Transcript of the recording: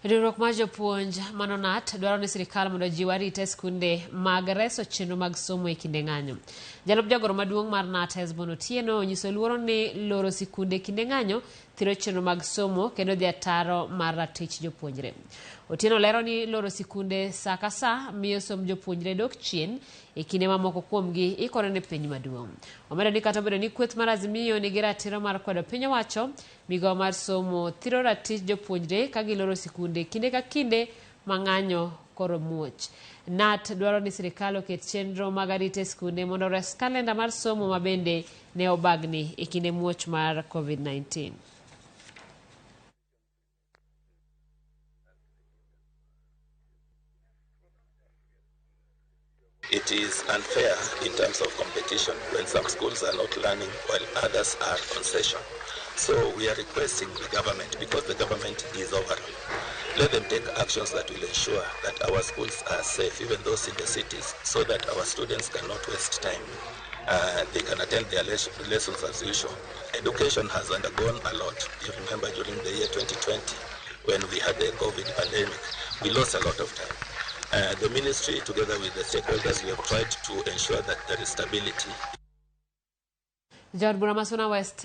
Riwruok mar jopuonj mano KNUT dwaro ni sirikal mondo ojiw arita e skunde mag reso chenro mag somo e kinde ng'anyo. Jalup jagoro maduong' mar KNUT Hesbon Otieno onyiso luoro ni loro sikunde e kinde ng'anyo thiro chenro mag somo kendo dhi ataro mar ratich jopuonjre. Otieno lero ni loro sikunde sa ka sa miyo somb jopuonjre dok chien e kinde ma moko kuomgi ikore ne penj maduong'. Omedo ni kata obedo ni kweth mar Azimio nigi ratiro mar kwedo piny owacho, Migawo mar somo thiro ratich jopuonjre ka giloro sikunde kinde ka kinde ma ng'anyo koro muoch. KNUT dwaro ni sirikal oket chenro mag arita e skunde mondo ores kalenda mar somo ma bende ne obagni e kinde muoch mar Covid-19. It is unfair in terms of competition when some schools are not learning while others are on session. So we are requesting the government, because the government is overall, let them take actions that will ensure that our schools are safe, even those in the cities, so that our students cannot waste time. They can attend their lessons as usual. Education has undergone a lot. You remember during the year 2020, when we had the COVID pandemic, we lost a lot of time. The ministry, together with the stakeholders, we have tried to ensure that there is stability. Jaod bura ma Suna West